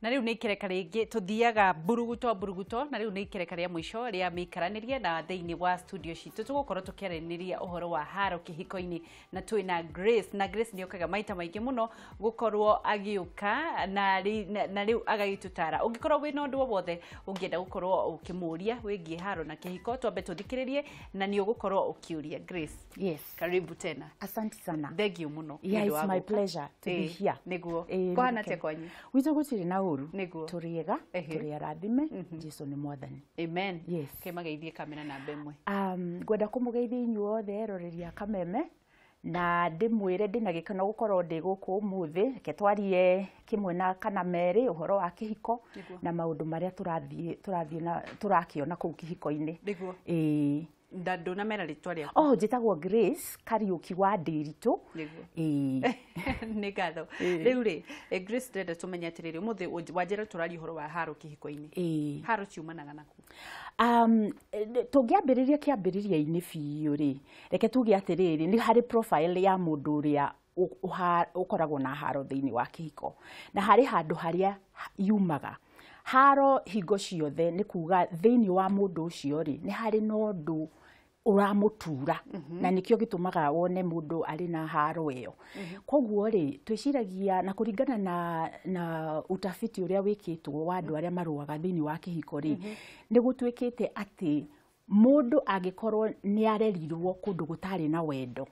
Na rĩu nĩ ikereka rĩngĩ tũthiaga mburuguto mburuguto, na rĩu nĩ ikereka rĩa mũico rĩa mĩikaranĩrie, na thĩinĩ wa studio citũ tũgũkorwo tũkĩaranĩria ũhoro wa haro kĩhiko-inĩ, na twĩna Grace. Na Grace nĩ okaga maita maingĩ mũno gũkorwo agĩũka na rĩu agagĩtũtara. Ũngĩkorwo wĩna ũndũ o wothe ũngĩenda gũkorwo ũkĩmũria wĩgiĩ haro na kĩhiko, twambe tũthikĩrĩrie na nĩ ũgũkorwo ũkĩũria. Grace, Yes. karibu tena. Asante sana. Thank you mũno. Yeah, nĩ ũndũ wa it's my gũka. pleasure to be here. Nĩguo. Eh, kũhana nĩgũkena. atĩa kwanyu? Gwitũ gũtirĩ na ũru. Nĩguo. Tũrĩ ega, tũrĩ arathime, Jesu nĩ mwathani. Amen. Yes. Kĩmageithie kamera namba 1. Ngwenda kũmũgeithia inyuothe eroreri a Kameme, na ndĩmwĩre ndĩna gĩkeno gũkorwo ndĩ gũkũ ũmũthĩ. Reke twarie kĩmwe na kana merĩ ũhoro wa kĩhiko na maũndũ marĩa tũrathiĩ na tũrakĩona kũu kĩhiko-inĩ. Nĩguo. Ĩĩ. Ndũnamera rĩtwa rĩaku. Oh, njĩtagwo Grace Kariũki wa Ndĩritũ. Nĩguo. Ĩĩ. Nĩ ngatho. Rĩu rĩ, Grace, ndĩrenda tũmenye atĩrĩrĩ, ũmũthĩ wanjĩra tũraria ũhoro wa haro kĩhiko-inĩ. Ĩĩ. Haro ciumanaga naku? Tũngĩambĩrĩria kĩambĩrĩria-inĩ biũ rĩ, reke tuge atĩrĩrĩ, nĩ harĩ profile ya mũndũ ũrĩa ũkoragwo na haro thĩinĩ wa kĩhiko, na harĩ handũ harĩa yumaga haro hingo ciothe. Nĩ kuga thĩinĩ wa mũndũ ũcio rĩ, nĩ harĩ na ũndũ ũramũtura, na nĩkĩo gĩtũmaga wone mũndũ arĩ na haro ĩyo. Koguo rĩ, twĩciragia na kũringana na utafiti ũrĩa wĩkĩtwo wa andũ arĩa marũaga thĩinĩ wa kĩhiko rĩ, nĩ gũtuĩkĩte atĩ mũndũ angĩkorwo nĩ arerirwo kũndũ gũtarĩ na wendo,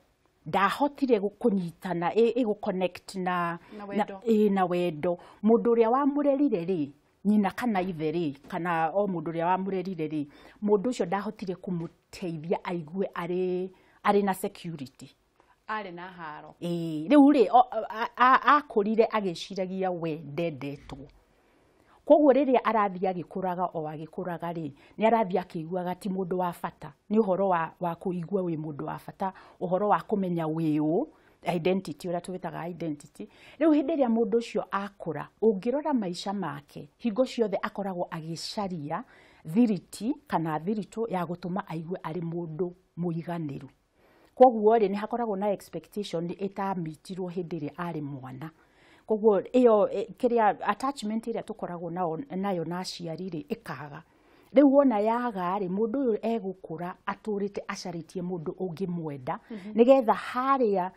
ndahotire kũnyitana ĩ connect na Na wendo. Ĩ, na wendo. Mũndũ ũrĩa wamũrerire rĩ, nyina kana ithe rĩ, kana o mũndũ ũrĩa wamũrerire rĩ, mũndũ ũcio ndahotire kũmũteithia aigue arĩ na security. Arĩ na haro. Ĩĩ, rĩu rĩ, akũrire agĩciragia we ndendetwo. Koguo rĩrĩa arathiĩ agĩkũraga o agĩkũraga rĩ, nĩ arathiĩ akĩiguaga ti mũndũ wa bata. Nĩ ũhoro wa kũigua wĩ mũndũ wa bata, ũhoro wa kũmenya wĩ ũ, identity, ũrĩa tũwĩtaga identity. Rĩu hĩndĩ ĩrĩa mũndũ ũcio akũra, ũngĩrora maica make, hingo ciothe akoragwo agĩcaria thiriti kana thiritũ ya gũtũma aigue arĩ mũndũ mũiganĩru. Koguo rĩ, nĩ hakoragwo na expectation ĩtamitirwo hĩndĩ ĩrĩa arĩ mwana. Koguo ĩyo kĩrĩa attachment ĩrĩa tũkoragwo nayo na aciari rĩ, ĩkaga. Rĩu wona yaga rĩ, mũndũ ũyũ egũkũra atũrĩte acarĩtie mũndũ ũngĩmwenda, nĩgetha harĩa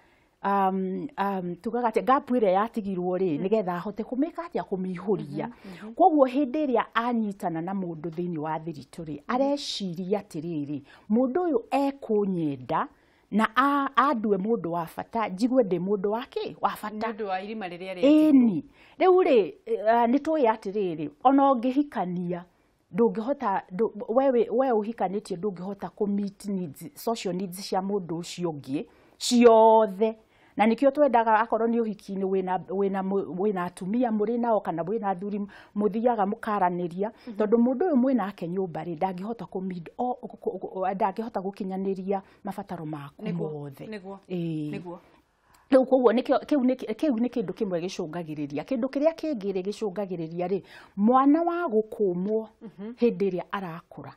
tugaga atĩ gap ĩrĩa yatigirwo rĩ, nĩgetha ahote kũmĩka atĩa, kũmĩihũria. Koguo hĩndĩ ĩrĩa anyitana na mũndũ thĩinĩ wa thiritũ rĩ, areciria atĩrĩrĩ, mũndũ ũyũ ekũnyenda na andue mũndũ wa bata, njigue ndĩ mũndũ wa kĩ, wa bata. Nĩ ũndũ wa irima rĩrĩa rĩatigirwo. Ĩni. Rĩu rĩ, nĩ tũĩ atĩrĩrĩ, ona ũngĩhikania ndũngĩhota, we ũhikanĩtie ndũngĩhota kũ meet needs, social needs cia mũndũ ũcio ũngĩ ciothe. Na nĩkĩo twendaga akorwo nĩ ũhiki-inĩ wĩna atumia mũrĩ nao kana wĩna athuri, mũthiaga mũkaranĩria, tondũ mũndũ ũyũ mwĩnake nyũmba rĩ, ndangĩhota kũ meet ndangĩhota gũkinyanĩria mabataro maku mothe. Ĩĩ. Rĩu koguo nĩkĩo kĩu nĩ kĩndũ kĩmwe gĩcũngagĩrĩria. Kĩndũ kĩrĩa kĩngĩ rĩ gĩcũngagĩrĩria rĩ, mwana wa gũkũmwo hĩndĩ ĩrĩa arakũra,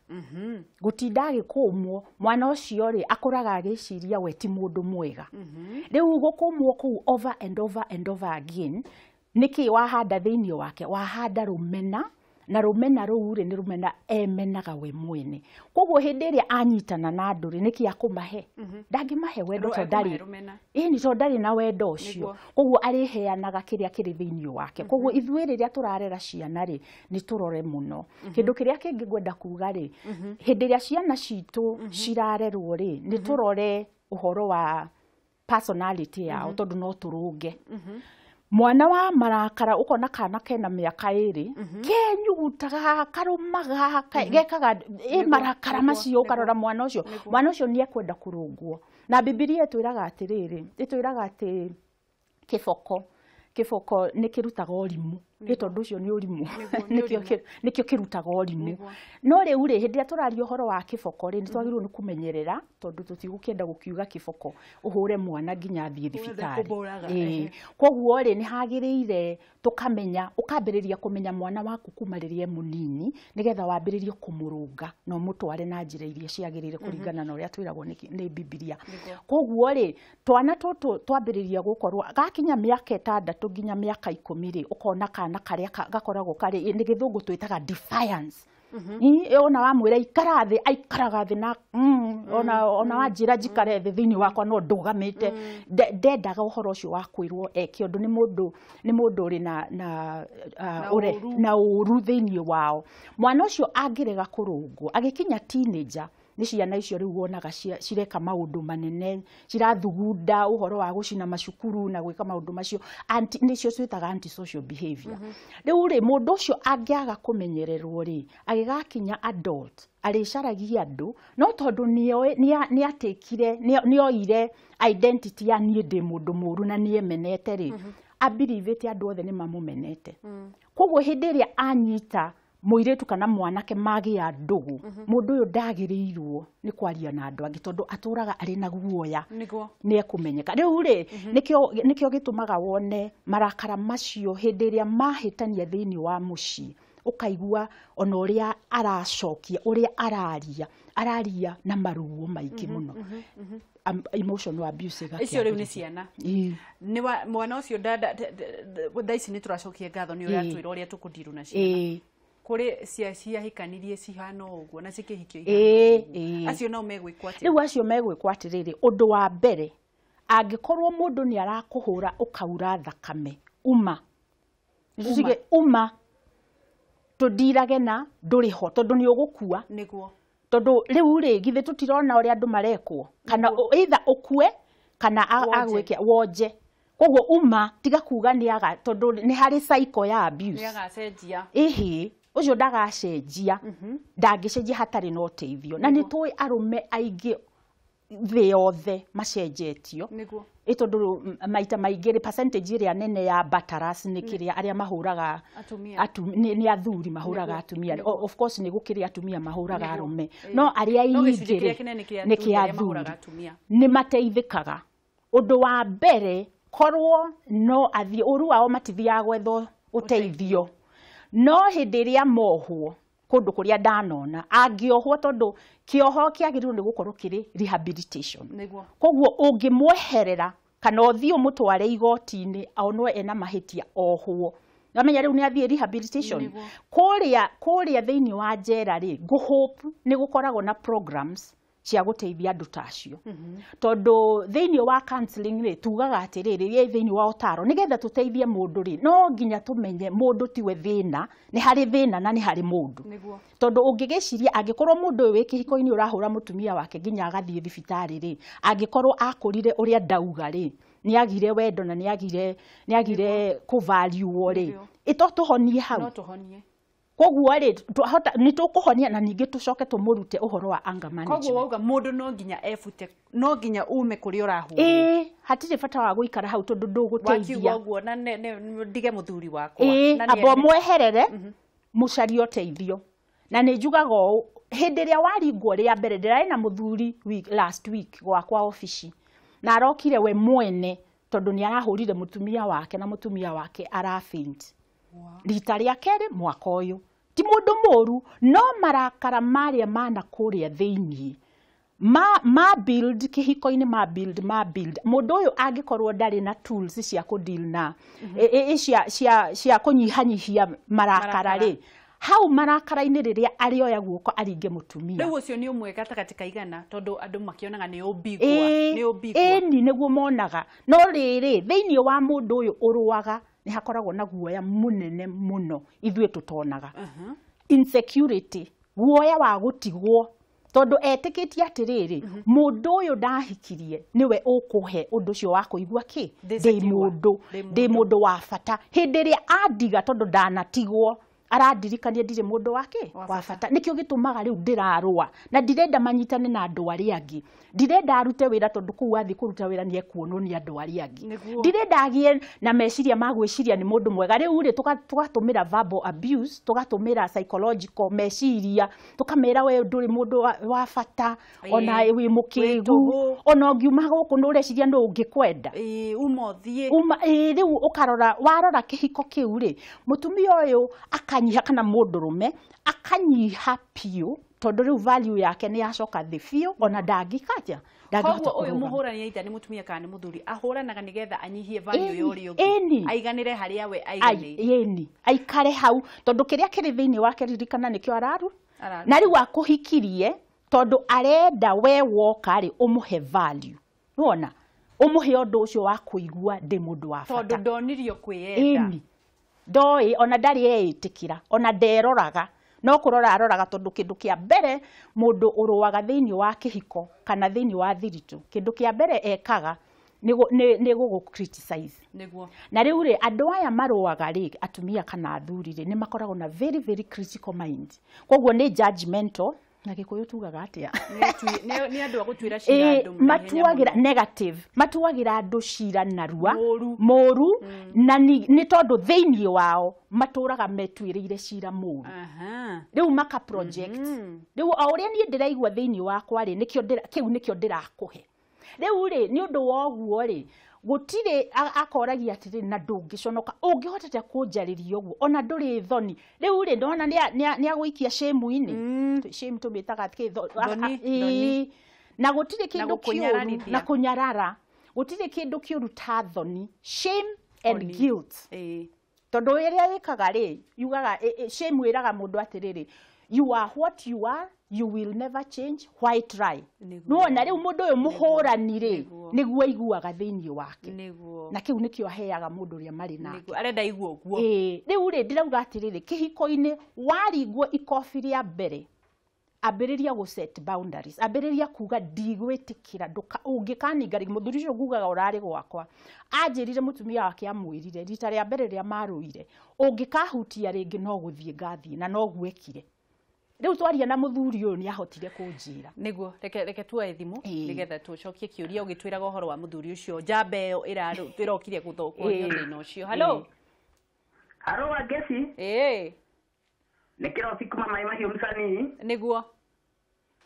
gũtinda agĩkũmwo, mwana ũcio rĩ, akũraga agĩciria we ti mũndũ mwega. Rĩu gũkũmwo kũu over and over and over again, nĩkĩ wahanda thĩinĩ wake? Wahanda rũmena, na rũmena rũu rĩ, nĩ rũmena emenaga we mwene. Koguo hĩndĩ ĩrĩa anyitana na andũ rĩ, nĩkĩ akũmahe? Ndangĩmahe wendo, tondũ ndarĩ Ekũmahe rũmena. Ĩni, tondũ ndarĩ na wendo ũcio. Koguo arĩheanaga kĩrĩa kĩrĩ thĩinĩ wake. Koguo ithuĩ rĩrĩa tũrarera ciana rĩ, nĩ tũrore mũno. Kĩndũ kĩrĩa kĩngĩ ngwenda kuga rĩ, hĩndĩ ĩrĩa ciana citũ cirarerwo rĩ, nĩ tũrore ũhoro wa personality yao, tondũ no tũrũnge mwana wa marakara. Ũkona kana kena mĩaka 2 kenyugutaga, karũmaga, gekaga ĩ marakara macio. Ũkarora mwana ũcio, mwana ũcio nĩ ekwenda kũrũngwo. Na Bibilia ĩtwĩraga atĩrĩrĩ, ĩtwĩraga atĩ kĩboko nĩ kĩrutaga ũrimũ. Ĩ tondũ ũcio nĩ ũrimũ. Nĩ Nĩkĩo ũrimũ. Nĩkĩo kĩrutaga ũrimũ. No rĩu rĩ, hĩndĩ ĩrĩa tũraria ũhoro wa kĩboko rĩ, nĩ twagĩrĩirwo nĩ kũmenyerera, tondũ tũtigũkĩenda gũkiuga kĩboko ũhũre mwana nginya athiĩ thibitarĩ. Kũmũraga, Ĩĩ. Ehe. Koguo rĩ, nĩ hagĩrĩire tũkamenya, ũkambĩrĩria kũmenya mwana waku kuma rĩrĩa e mũnini, nĩgetha wambĩrĩrie kũmũrũnga na ũmũtware na njĩra iria ciagĩrĩire kũringana na ũrĩa twĩragwo nĩ Bibilia. Koguo rĩ, twana tũtũ twambĩrĩria gũkorwo gakinya mĩaka 6 nginya mĩaka 10 rĩ, ũkona kana kana karĩa gakoragwo karĩ nĩ gĩthũngũ twĩtaga defiance. Ona wamwĩra ikara thĩ, aikaraga thĩ na ona wanjĩra njikare thĩ thĩinĩ wakwa no ndũgamĩte. Ndendaga ũhoro ũcio wa kwĩrwo eke ũndũ, nĩ mũndũ ũrĩ na ũru thĩinĩ wao. Mwana ũcio angĩrega kũrũngwo agĩkinya teenager, nĩ ciana icio rĩu wonaga cireka maũndũ manene, cirathugunda ũhoro wa gũcina macukuru na gwĩka maũndũ macio, nĩcio twĩtaga antisocial behavior. Rĩu rĩ, mũndũ ũcio angĩaga kũmenyererwo rĩ, agĩgakinya adult arĩcaragia andũ, no tondũ nĩatĩkire, nĩoire identity ya niĩ ndĩ mũndũ mũru na nĩemenete rĩ, abirivĩte andũ othe nĩ mamũmenete. Koguo hĩndĩ ĩrĩa anyita mũirĩtu kana mwanake magĩa ndũgũ, mũndũ ũyũ ndagĩrĩirwo nĩ kwaria na andũ angĩ tondũ atũraga arĩ na guoya nĩ ekũmenyeka. Rĩu rĩ, nĩkĩo gĩtũmaga wone marakara macio hĩndĩ ĩrĩa mahĩtania thĩinĩ wa mũciĩ, ũkaigua ona ũrĩa aracokia, ũrĩa araria na maruo maingĩ mũno. Emotional abuse ĩgakĩambĩrĩria. Icio rĩu nĩ ciana. Nĩ mwana ũcio thaa ici nĩ tũracokia ngatho nĩ ũrĩa atwĩra ũrĩa tũkũndirwo na ciana. Kũrĩ ciahikanirie cihana ũguo na cikĩhikio ihana ũguo. Acio nao megwĩkwo atĩa? Rĩu acio megwĩkwo atĩrĩrĩ, ũndũ wa mbere, angĩkorwo mũndũ nĩ arakũhũra ũkaura thakame, uma. Nĩtũtige uma, tũndirage na ndũrĩ ho tondũ nĩ ũgũkua. Nĩguo. Tondũ rĩu rĩ, githĩ tũtirona ũrĩa andũ marekwo, kana either ũkue kana agwĩke wonje. Koguo uma, tiga kuga nĩ aga, tondũ nĩ harĩ cycle ya abuse. Nĩ agacenjia. Ĩhĩ, ũcio ndagacenjia, ndangĩcenjia hatarĩ na ũteithio. Na nĩ tũĩ arũme aingĩ thĩ yothe macenjetio. Nĩguo. Ĩ tondũ maita maingĩ rĩ, percentage ĩrĩa nene ya batteras nĩ kĩrĩa arĩa mahũraga atumia, nĩ athuri mahũraga atumia. Of course nĩ gũkĩrĩ atumia mahũraga arũme, no arĩa aingĩ rĩ, nĩ kĩa athuri nĩ mateithĩkaga. Ũndũ wa mbere, korwo no athiĩ ũru wao matithiaga gwetha ũteithio, no hĩndĩ ĩrĩa mohwo kũndũ kũrĩa ndanona angĩohwo, tondũ kĩoho kĩagĩrĩirwo nĩ gũkorwo kĩrĩ rehabilitation. Koguo ũngĩmweherera kana ũthiĩ ũmũtware igoti-inĩ onwo ena mahĩtia ohwo, Wamenya rĩu nĩ athiĩ rehabilitation. Kũrĩa thĩinĩ wa njera rĩ, ngũ-hope nĩ gũkoragwo na programs cia gũteithia andũ ta acio. Tondũ thĩinĩ wa counseling rĩ, tugaga atĩrĩrĩ, thĩinĩ wa ũtaro, nĩgetha tũteithie mũndũ rĩ, no nginya tũmenye mũndũ tiwe thĩna, nĩ harĩ thĩna na nĩ harĩ mũndũ. Tondũ ũngĩgĩciria angĩkorwo mũndũ ũyũ wĩ kĩhiko-inĩ ũrahũra mũtumia wake nginya agathiĩ thibitarĩ rĩ, angĩkorwo akũrire ũrĩa ndauga rĩ, nĩ agire wendo na nĩ agire kũvaluo rĩ, ĩto tũhonie hau. No tũhonie. Koguo rĩ, nĩ tũkũhonia na ningĩ tũcoke tũmũrute ũhoro wa anger management. Koguo wauga mũndũ no nginya ebute, no nginya ume kũrĩa ũrahũrwo. Ĩĩ, hatirĩ bata wa gũikara hau tondũ ndũgũteithia. Wakiuga ũguo na ndige mũthuri wakwa. Ĩĩ, amba mweherere, mũcarie ũteithio. Na nĩ njugaga ũũ, hĩndĩ ĩrĩa waringwo rĩa mbere, ndĩrarĩ na mũthuri last week gwakwa obici, na arokire we mwene tondũ nĩ arahũrire mũtumia wake na mũtumia wake arafaint. Rita rĩa kerĩ mwaka ũyũ. Ti mũndũ mũru, no marakara marĩa mana kũrĩa thĩinĩ ma build kĩhiko-inĩ, ma build, ma build. Mũndũ ũyũ angĩkorwo ndarĩ na tools cia kũ deal na cia kũnyihanyihia marakara rĩ, hau marakara-inĩ rĩrĩa arĩoya guoko aringe mũtumia. Rĩu ũcio nĩ ũmwe gatagatĩ ka igana, tondũ andũ makĩonaga nĩ ũmbigwa, nĩ ũmbigwa. Ĩni nĩguo monaga. No rĩrĩ, thĩinĩ wa mũndũ ũyũ ũrũaga nĩ hakoragwo na guoya mũnene mũno ithuĩ tũtonaga. Insecurity, guoya wa gũtigwo, tondũ etĩkĩtie atĩrĩrĩ, mũndũ ũyũ ndahikirie nĩwe ũkũhe ũndũ ũcio wa kũigua kĩ, ndĩ mũndũ wa bata. Hĩndĩ ĩrĩa andiga tondũ ndanatigwo, arandirikania ndirĩ mũndũ wake wa bata. Nĩkĩo gĩtũmaga rĩu ndĩrarũa na ndirenda manyitane na andũ arĩa angĩ, ndirenda arute wĩra tondũ kũu athiĩ kũruta wĩra nĩ ekuonwo nĩ andũ arĩa angĩ, ndirenda agĩe na meciria ma gwĩciria nĩ mũndũ mwega. Rĩu rĩ, tũgatũmĩra verbal abuse, tũgatũmĩra psychological meciria, tũkamera we ndũrĩ mũndũ wa bata, ona wĩ mũkĩgu, ona ũngiuma gũkũ nĩ ũreciria nũ ũngĩkwenda. Uma ũthiĩ. Rĩu ũkarora, warora kĩhiko kĩu rĩ, mũtumia ũyũ akanyiha kana mũndũrũme akanyiha biũ Tondũ rĩu value yake nĩ yacoka thĩ biũ, ona ndangĩkaja. Koguo ũyũ mũhũrani either nĩ mũtumia kana nĩ mũthuri ahũranaga nĩgetha anyihie value ya ũrĩa ũngĩ, aiganĩre harĩa we aiganĩire. Ĩni, aikare hau, tondũ kĩrĩa kĩrĩ thĩinĩ wake ririkana nĩkĩo araru. Na rĩu akũhikirie tondũ arenda we woka rĩ ũmũhe value. Nĩwona? Ũmũhe ũndũ ũcio wa kũigua ndĩ mũndũ wa bata. Tondũ ndonirio kwĩyenda. Ĩni. Ndoĩ, ona ndarĩ eĩtĩkĩra, ona nderoraga. No kũrora aroraga tondũ kĩndũ kĩa mbere mũndũ ũrũaga thĩinĩ wa kĩhiko kana thĩinĩ wa thiritũ, kĩndũ kĩa mbere ekaga nĩ gũgũ criticize. Nĩguo. Na rĩu rĩ, andũ aya marũaga rĩ, atumia kana athuri rĩ, nĩ makoragwo na very very critical mind. Koguo nĩ judgmental, na Gĩkũyũ tugaga atĩa? Nĩ andũ a gũtuĩra cira andũ. Matuagĩra negative, matuagĩra andũ cira narua, mũru, na nĩ tondũ thĩinĩ wao matũraga metuĩrĩire cira mũru. Rĩu maka project. Rĩu o ũrĩa niĩ ndĩraigua thĩinĩ wakwa rĩ, nĩkĩo kĩu nĩkĩo ndĩrakũhe. Rĩu rĩ, nĩ ũndũ wa ũguo rĩ, gũtirĩ akoragia atĩrĩ na ndũngĩconoka, ũngĩhotete kũnjarĩria ũguo ona ndũrĩ thoni. Rĩu rĩ, ndona nĩ agũikia shame-inĩ. Shame tũmĩtaga kĩ? Thoni. Na gũtirĩ kĩndũ kĩũru na kũnyarara. Gũtirĩ kĩndũ kĩũru ta thoni. Shame and guilt. Tondũ ĩrĩa ĩkaga rĩ, yugaga shame ĩraga mũndũ atĩrĩrĩ, you are what you are, you will never change, why try? Nĩwona rĩu mũndũ ũyũ mũhũrani rĩ, nĩguo aiguaga thĩinĩ wake. Na kĩu nĩkĩo aheaga mũndũ ũrĩa marĩ nake. Arenda aigua ũguo. Rĩu rĩ, ndĩrauga atĩrĩrĩ, kĩhiko-inĩ waringwo ikobi rĩa mbere, ambĩrĩria gũ set boundaries, ambĩrĩria kuga ndigwĩtĩkĩra, ũngĩkaninga rĩngĩ. Mũthuri ũcio ngugaga ũrarĩ gwakwa, anjĩrire mũtumia wake amwĩrire rita rĩa mbere rĩrĩa marũire, ũngĩkahutia rĩngĩ no gũthiĩ ngathiĩ, na noguo ekire. Rĩu twaria na mũthuri ũyũ nĩ ahotire kũnjĩra. Nĩguo, reke tuoe thimũ nĩgetha tũcokie kĩũria ũgĩtwĩraga ũhoro wa mũthuri ũcio, njamba ĩyo ĩrokire gũthũkio thĩna ũcio. Hello. Hello, Wangeci. Nĩ kĩrobi kuma Maĩ Mahiũ msanii. Nĩguo.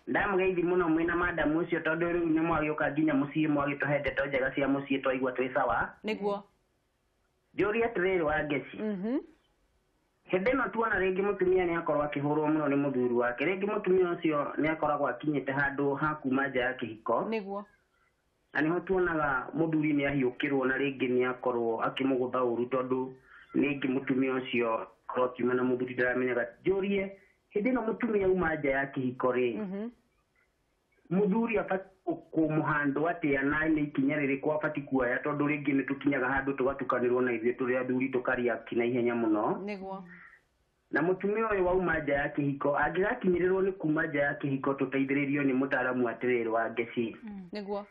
Ndamũgeithi mũno mwĩna madam ũcio tondũ rĩu nĩ mwagĩũka nginya mũciĩ mwagĩtũhe ndeto njega cia mũciĩ twaigua twĩ sawa. Nĩguo. Njũrie atĩrĩrĩ Wangeci. Hĩndĩ ĩno tuona rĩngĩ mũtumia nĩ akorwo akĩhũrwo mũno nĩ mũthuri wake, rĩngĩ mũtumia ũcio nĩ akoragwo akinyĩte handũ ha kuma nja ya kĩhiko. Nĩguo. Na nĩho tuonaga mũthuri nĩ ahiũkĩrwo na rĩngĩ nĩ akorwo akĩmũgũtha ũru tondũ rĩngĩ mũtumia ũcio akorwo akiuma na mũthuri ndaramenyaga. Njũrie, hĩndĩ ĩno mũtumia auma nja ya kĩhiko rĩ, mũthuri abatiĩ kũmũhandwo atĩa na nĩ ikinya rĩrĩkũ abatiĩ kuoya tondũ rĩngĩ nĩ tũkinyaga handũ tũgatukanĩrwo na ithuĩ tũrĩ athuri tũkareact na ihenya mũno. Nĩguo. Na mũtumia ũyũ wauma nja ya kĩhiko angĩgakinyĩrĩrwo nĩ kuma nja ya kĩhiko tũteithĩrĩrio nĩ mũtaaramu atĩrĩrĩ Wangeci. Nĩguo.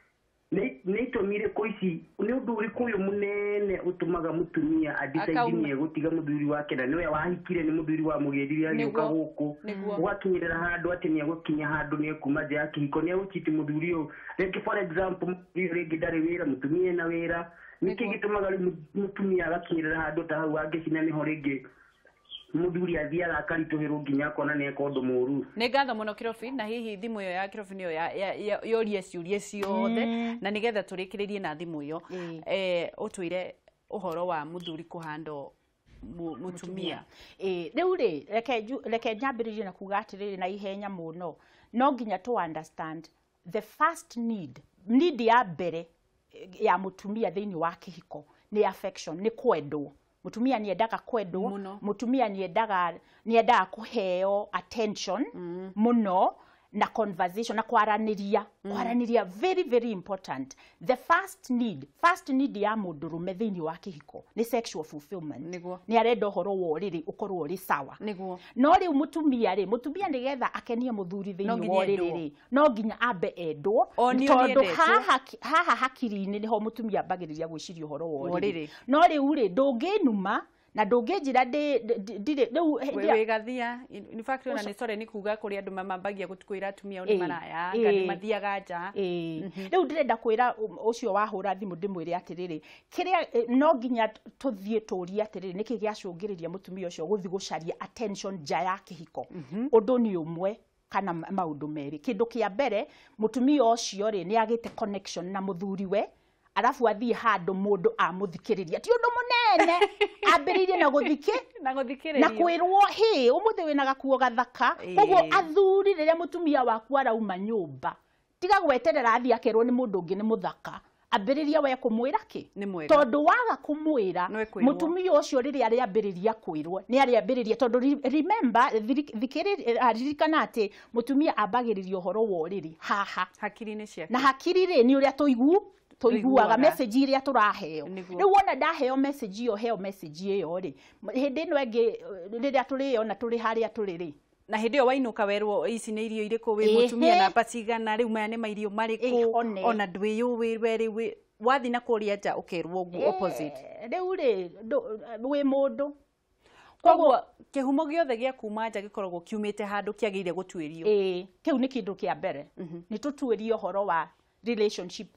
Nĩ itũmi irĩkũ ici, nĩ ũndũ ũrĩkũ ũyũ mũnene ũtũmaga mũtumia adecide nĩ egũtiga mũthuri wake na nĩwe wahikire, nĩ mũthuri wamũgĩrire agĩũka gũkũ, ũgakinyĩrĩra handũ atĩ nĩ egũkinya handũ nĩ ekuma nja ya kĩhiko, nĩ egũchiti mũthuri ũyũ. Rĩngĩ for example mũthuri ũyũ rĩngĩ ndarĩ wĩra, mũtumia ena wĩra. Nĩkĩ gĩtũmaga rĩu mũtumia agakinyĩrĩra handũ ta hau Wangeci, na nĩho rĩngĩ mũthuri athiaga akaritũhĩrwo nginya akona nĩ eka ũndũ mũũru? Nĩ ngatho mũno Kĩrobi, na hihi thimũ ĩyo ya Kĩrobi nĩyo yorie ciũria ciothe, na nĩgetha tũrĩkĩrĩrie na thimũ ĩyo, ũtwĩre ũhoro wa mũthuri kũhandwo mũtumia. Rĩu rĩ, reke nyambĩrĩrie na kuga atĩrĩrĩ na ihenya mũno, no nginya tũ understand the first need ya mbere ya mũtumia thĩinĩ wa kĩhiko nĩ affection, nĩ kwendwo. Mũtumia nĩ endaga kwendwo, mũtumia nĩ endaga kũheo attention mũno na conversation na kwaranĩria. Kwaranĩria very very important. The first need ya mũndũrũme thĩinĩ wa kĩhiko nĩ sexual fulfillment. Nĩ arenda ũhoro wa ũrĩrĩ ũkorwo ũrĩ sawa. Nĩguo. No rĩu mũtumia rĩ, mũtumia nĩgetha akenie mũthuri thĩinĩ wa ũrĩrĩ rĩ, no nginya ambe endwo, tondũ haha hakiri-inĩ nĩho mũtumia ambagĩrĩria gwĩciria ũhoro wa ũrĩrĩ. No rĩu rĩ, ndũngĩnuma na ndũngĩnjĩra ndirĩ rĩu wĩgathia. In fact ona nĩ sorry nĩ kuga kũrĩ andũ mamambagia gũtukũ atumia nĩ maraya kana mathiaga nja. Rĩu ndĩrenda kwĩra ũcio wahũra thimũ ndĩmwĩre atĩrĩrĩ, kĩrĩa no nginya tũthiĩ tũrie atĩrĩrĩ, nĩkĩ gĩacũngĩrĩria mũtumia ũcio gũthiĩ gũcaria attention nja ya kĩhiko? Ũndũ nĩ ũmwe kana maũndũ merĩ. Kĩndũ kĩa mbere, mũtumia ũcio rĩ nĩ agĩte connection na mũthuriwe, Arabu athiĩ handũ mũndũ amũthikĩrĩria ti ũndũ mũnene ambĩrĩirie na gũthikĩrĩrio na kwĩrwo hĩ ũmũthĩ wĩna gakuo gathaka. Koguo athuri rĩrĩa mũtumia waku arauma nyũmba tiga gweterera athiĩ akerwo nĩ mũndũ ũngĩ nĩ mũthaka, ambĩrĩria we kũmwĩra kĩ, tondũ waga kũmwĩra mũtumia ũcio rĩrĩa arĩambĩrĩria kwĩrwo nĩ arĩambĩrĩria, tondũ remember ririkana atĩ mũtumia ambagĩrĩria ũhoro wa ũrĩrĩ haha hakiri-inĩ ciake, na hakiri rĩ nĩ ũrĩa tũiguaga message iria tũraheo. Rĩu wona ndaheo message ĩyo heo message ĩyo rĩ, hĩndĩ ĩno ĩngĩ rĩrĩa tũrĩona tũrĩ harĩa tũrĩ rĩ, na hĩndĩ ĩyo wainũka werwo ici nĩ irio irĩkũ wĩ mũtumia namba cigana, rĩu maya nĩ mairio marĩkũ, ona ndwĩyũĩ we rĩu wathiĩ na kũrĩa nja ũkerwo ũguo opposite. Rĩu rĩ wĩ mũndũ. Koguo kĩhumo gĩothe gĩa kuma nja gĩkoragwo kiumĩte handũ kĩagĩrĩire gũtuĩrio. Kĩu nĩ kĩndũ kĩa mbere, nĩ tũtuĩrie ũhoro wa relationship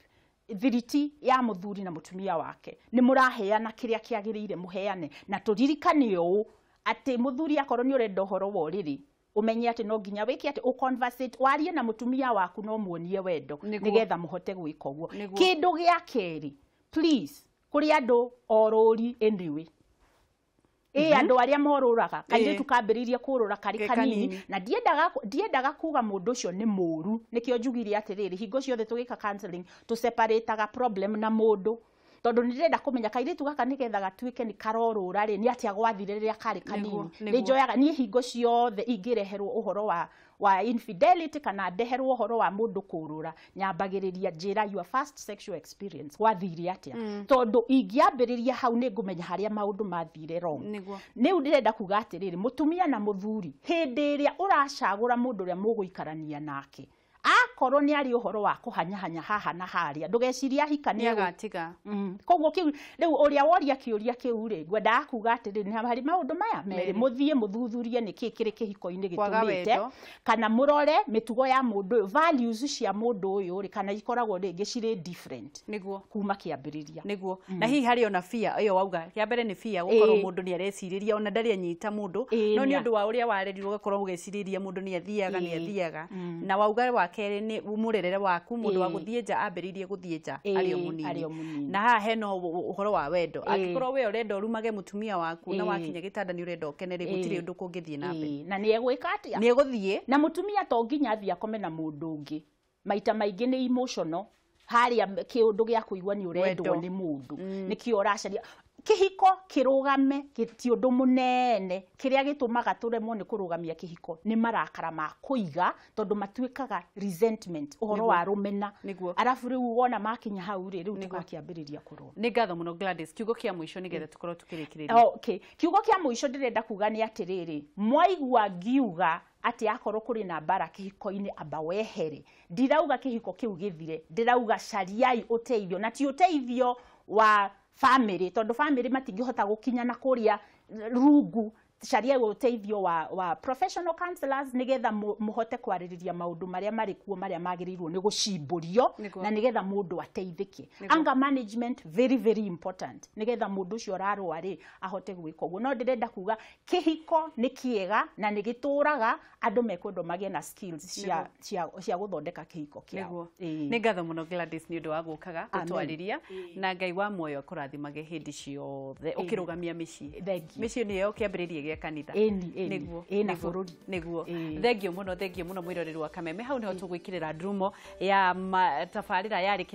thiriti ya mũthuri na mũtumia wake, nĩ mũraheana kĩrĩa kĩagĩrĩire mũheane, na tũririkane ũũ atĩ mũthuri akorwo nĩ ũrenda ũhoro wa ũrĩrĩ umenye atĩ no nginya wĩke atĩ ũconversate warie na mũtumia waku no muonie wendo nĩgetha mũhote gwĩka ũguo. Kĩndũ gĩa kerĩ, please, kũrĩ andũ orũri anyway, andũ arĩa morũraga kairĩtu kambĩrĩirie kũrũra karĩ kanini, na ndiendaga kuga mũndũ ũcio nĩ mũru, nĩkĩo njugire atĩrĩrĩ hingo ciothe tũgĩka counseling tũseparataga problem na mũndũ, tondũ nĩ ndĩrenda kũmenya kairĩtu gaka nĩgetha gatuĩke nĩ karorũra rĩ nĩ atĩa gwathire rĩrĩa karĩ kanini. Nĩ njoyaga niĩ hingo ciothe ingĩreherwo ũhoro wa infidelity kana ndeherwo ũhoro wa mũndũ kũrũra, nyambagĩrĩria njĩra your first sexual experience gwathire atĩa, tondũ ingĩambĩrĩria hau nĩ ngũmenya harĩa maũndũ mathire wrong. Rĩu ndĩrenda kuga atĩrĩrĩ, mũtumia na mũthuri hĩndĩ ĩrĩa ũracagũra mũndũ ũrĩa mũgũikarania nake, akorwo nĩ arĩ ũhoro wa kũhanyahanya haha na harĩa ndũgecirie ahika nĩ agatiga. Koguo kĩu rĩu ũrĩa woria kĩũria kĩu rĩ, ngwendaga kuga atĩrĩ nĩ harĩ maũndũ maya merĩ, mũthiĩ mũthuthurie nĩkĩ kĩrĩ kĩhiko-inĩ gĩtũmĩte, kana mũrore mĩtugo ya mũndũ ũyũ, values cia mũndũ ũyũ rĩ, kana ikoragwo rĩngĩ cirĩ different nĩguo kuma kĩambĩrĩria. Nĩguo. Na hihi harĩ ona fear ĩyo wauga, kĩa mbere nĩ fear gũkorwo mũndũ nĩ arecirĩria ona ndarĩ anyita mũndũ, no nĩ ũndũ wa ũrĩa warerirwo ũgakorwo ũgecirĩria mũndũ nĩ athiaga nĩ athiaga, na wauga wa kerĩ nĩ mũrerere waku, mũndũ wa gũthiĩ nja ambĩrĩirie gũthiĩ nja arĩ o mũnini, na haha hena ũhoro wa wendo, angĩkorwo we ũrenda ũrumage mũtumia waku na wakinya gĩtanda nĩ ũrenda ũkenere, gũtirĩ ũndũ kũngĩthiĩ na mbere. Na nĩ egwĩka atĩa? Nĩ egũthiĩ. Na mũtumia to nginya athiĩ akome na mũndũ ũngĩ, maita maingĩ nĩ emotional, harĩa kĩũndũ gĩa kũigua nĩ ũrendwo nĩ mũndũ, nĩkĩo ũracaria. Kĩhiko kĩrũgame ti ũndũ mũnene, kĩrĩa gĩtũmaga tũremwo nĩ kũrũgamia kĩhiko nĩ marakara ma kũiga, tondũ matuĩkaga resentment, ũhoro wa rũmena, arabu rĩu wona makinya hau rĩ, rĩu tũgakĩambĩrĩria kũrũa. Nĩ ngatho mũno Gladys, kiugo kĩa mũico nĩgetha tũkorwo tũkĩrĩkĩrĩria. Okay, kiugo kĩa mũico ndĩrenda kuga nĩ atĩrĩrĩ, mwaigua ngiuga atĩ akorwo kũrĩ na mbara kĩhiko-inĩ amba wehere, ndirauga kĩhiko kĩu gĩthire, ndĩrauga cariai ũteithio, na ti ũteithio wa family, tondũ family matingĩhota gũkinya na kũrĩa rungu, caria ũteithio wa professional counselors nĩgetha mũhote kwarĩrĩria maũndũ marĩa marĩ kuo marĩa magĩrĩirwo nĩ gũcimbũrio, na nĩgetha mũndũ ateithĩke. Anger management very very important nĩgetha mũndũ ũcio ũrarũa rĩ ahote gwĩka ũguo. No ndĩrenda kuga kĩhiko nĩ kĩega na nĩ gĩtũraga, andũ mekwendwo magĩe na skills cia gũthondeka kĩhiko kĩao. Nĩ ngatho mũno Gladys nĩ ũndũ wa gũkaga gũtwarĩria, na Ngai wa muoyo akũrathimage hĩndĩ ciothe ũkĩrũgamia mĩciĩ. Mĩciĩ nĩyo kĩambĩrĩria gĩa kanitha. Nĩguo. Na bũrũri. Nĩguo. Thengio mũno, thengio mũno mwĩroreri wa Kameme. Hau nĩho tũgwĩkĩrĩra ndurumo ya tabarĩra yarĩ.